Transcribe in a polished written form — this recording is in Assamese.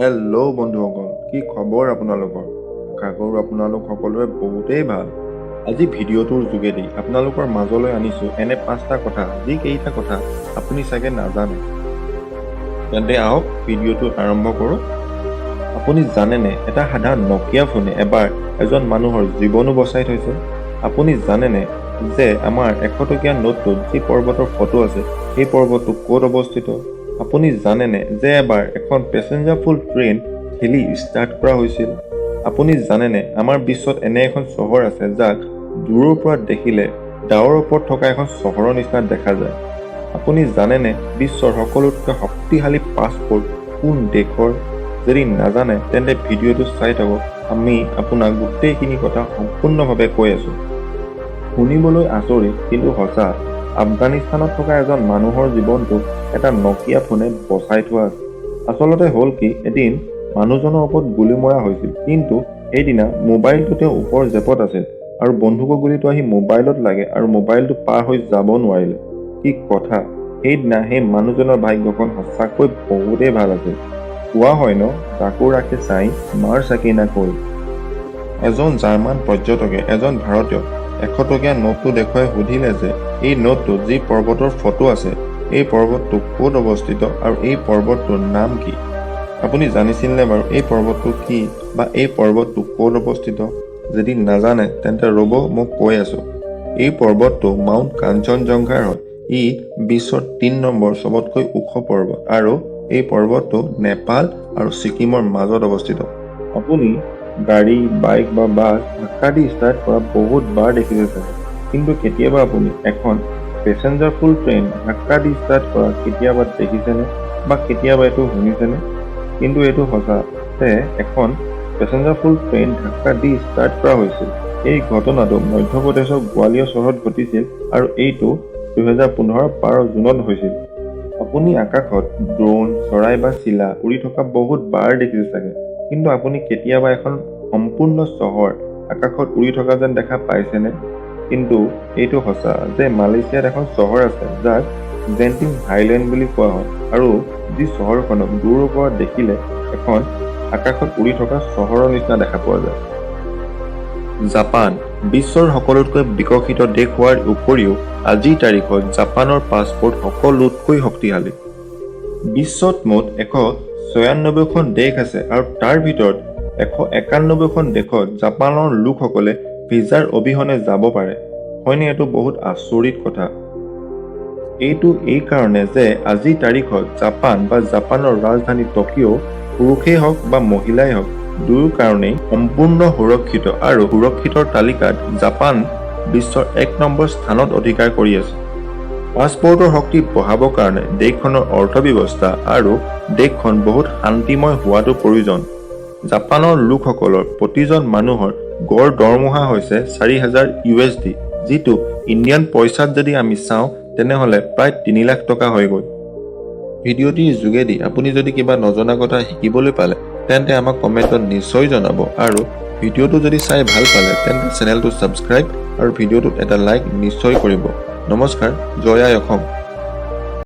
হেল্ল' বন্ধুসকল, কি খবৰ আপোনালোকৰ? আশা কৰোঁ আপোনালোক সকলোৰে বহুতেই ভাল। আজি ভিডিঅ'টোৰ যোগেদি আপোনালোকৰ মাজলৈ আনিছোঁ এনে পাঁচটা কথা, যিকেইটা কথা আপুনি চাগে নাজানে। তেন্তে আহক, ভিডিঅ'টো আৰম্ভ কৰোঁ। আপুনি জানেনে এটা সাধাৰণ নকিয়া ফোনে এবাৰ এজন মানুহৰ জীৱনো বচাই থৈছে? আপুনি জানেনে যে আমাৰ 100 টকীয়া নোটটোত যি পৰ্বতৰ ফটো আছে, সেই পৰ্বতটো ক'ত অৱস্থিত? আপুনি জানেনে যে এবাৰ এখন পেছেঞ্জাৰ ফুল ট্ৰেইন ঠেলি ষ্টাৰ্ট কৰা হৈছিল? আপুনি জানেনে আমাৰ বিশ্বত এনে এখন চহৰ আছে, যাক দূৰৰ পৰা দেখিলে ডাৱৰৰ ওপৰত থকা এখন চহৰৰ নিচিনা দেখা যায়? আপুনি জানেনে বিশ্বৰ সকলোতকৈ শক্তিশালী পাছপৰ্ট কোন দেশৰ? যদি নাজানে, তেন্তে ভিডিঅ'টো চাই থাকক। আমি আপোনাক গোটেইখিনি কথা সম্পূৰ্ণভাৱে কৈ আছোঁ। শুনিবলৈ আচৰিত, কিন্তু সঁচা। আফগানিস্তানত থকা এজন মানুহৰ জীৱনটো এটা নকিয়া ফোনে বচাই থোৱা আছে। আচলতে হ'ল কি, এদিন মানুহজনৰ ওপৰত গুলী মৰা হৈছিল, কিন্তু সেইদিনা মোবাইলটো তেওঁৰ ওপৰ জেপত আছিল আৰু বন্দুকৰ গুলীটো আহি মোবাইলত লাগে আৰু মোবাইলটো পাৰ হৈ যাব নোৱাৰিলে। কি কথা! সেইদিনা সেই মানুহজনৰ ভাগ্যখন সঁচাকৈ বহুতেই ভাল আছিল। কোৱা হয় ন, "যাকো ৰাখে চাই, মাৰ চাকি না কৈ"। এজন জাৰ্মান পৰ্যটকে এজন ভাৰতীয়ক 100 টকীয়া নোটটো দেখুৱাই সুধিলে যে এই নোটটোত যি পৰ্বতৰ ফটো আছে, এই পৰ্বতটো ক'ত অৱস্থিত আৰু এই পৰ্বতটোৰ নাম কি? আপুনি জানিছিলনে বাৰু এই পৰ্বতটো কি বা এই পৰ্বতটো ক'ত অৱস্থিত? যদি নাজানে, তেন্তে ৰ'ব, মই কৈ আছোঁ। এই পৰ্বতটো মাউণ্ট কাঞ্চনজংঘাৰ হয়। ই বিশ্বৰ 3 নম্বৰ চবতকৈ ওখ পৰ্বত আৰু এই পৰ্বতটো নেপাল আৰু ছিকিমৰ মাজত অৱস্থিত। আপুনি গাড়ী, বাইক বা বাছ ধাক্কা দি ষ্টাৰ্ট কৰা বহুত বাৰ দেখিছে চাগে, কিন্তু কেতিয়াবা আপুনি এখন পেছেঞ্জাৰ ফুল ট্ৰেইন ধাক্কা দি ষ্টাৰ্ট কৰা কেতিয়াবা দেখিছেনে বা কেতিয়াবা এইটো শুনিছেনে? কিন্তু এইটো সঁচা যে এখন পেছেঞ্জাৰ ফুল ট্ৰেইন ধাক্কা দি ষ্টাৰ্ট কৰা হৈছিল। এই ঘটনাটো মধ্যপ্ৰদেশৰ গোৱালিয়ৰ চহৰত ঘটিছিল আৰু এইটো 2015 12 জুনত হৈছিল। আপুনি আকাশত ড্ৰোন, চৰাই বা চিলা উৰি থকা বহুত বাৰ দেখিছে চাগে, কিন্তু আপুনি কেতিয়াবা এখন সম্পূৰ্ণ চহৰ আকাশত উৰি থকা যেন দেখা পাইছেনে? কিন্তু এইটো সঁচা যে মালয়েছিয়াত এখন চহৰ আছে, যাক জেণ্টিং হাইলেণ্ড বুলি কোৱা হয় আৰু যি চহৰখনক দূৰৰ পৰা দেখিলে এখন আকাশত উৰি থকা চহৰৰ নিচিনা দেখা পোৱা যায়। জাপান বিশ্বৰ সকলোতকৈ বিকশিত দেশ হোৱাৰ উপৰিও আজিৰ তাৰিখত জাপানৰ পাছপৰ্ট সকলোতকৈ শক্তিশালী। বিশ্বত মুঠ 196খন দেশ আছে আৰু তাৰ ভিতৰত 191খন দেশত জাপানৰ লোকসকলে ভিজাৰ অবিহনে যাব পাৰে। হয়নে এইটো বহুত আচৰিত কথা? এইটো এইকাৰণে যে আজিৰ তাৰিখত জাপান বা জাপানৰ ৰাজধানী টকিঅ' পুৰুষেই হওক বা মহিলাই হওক, দুয়ো কাৰণেই সম্পূৰ্ণ সুৰক্ষিত আৰু সুৰক্ষিতৰ তালিকাত জাপান বিশ্বৰ 1 নম্বৰ স্থানত অধিকাৰ কৰি আছে। পাছপৰ্টৰ শক্তি বঢ়াবৰ কাৰণে দেশখনৰ অৰ্থব্যৱস্থা আৰু দেশখন বহুত শান্তিময় হোৱাটো প্ৰয়োজন। জাপানৰ লোকসকলৰ প্ৰতিজন মানুহৰ গড় দৰমহা হৈছে 4000 USD, যিটো ইণ্ডিয়ান পইচাত যদি আমি চাওঁ, তেনেহ'লে প্ৰায় 3 লাখ টকা হয়গৈ। ভিডিঅ'টিৰ যোগেদি আপুনি যদি কিবা নজনা কথা শিকিবলৈ পালে, তেন্তে আমাক কমেণ্টত নিশ্চয় জনাব আৰু ভিডিঅ'টো যদি চাই ভাল পালে, তেন্তে চেনেলটো ছাবস্ক্ৰাইব আৰু ভিডিঅ'টোত এটা লাইক নিশ্চয় কৰিব। নমস্কাৰ, জয় আই অসম।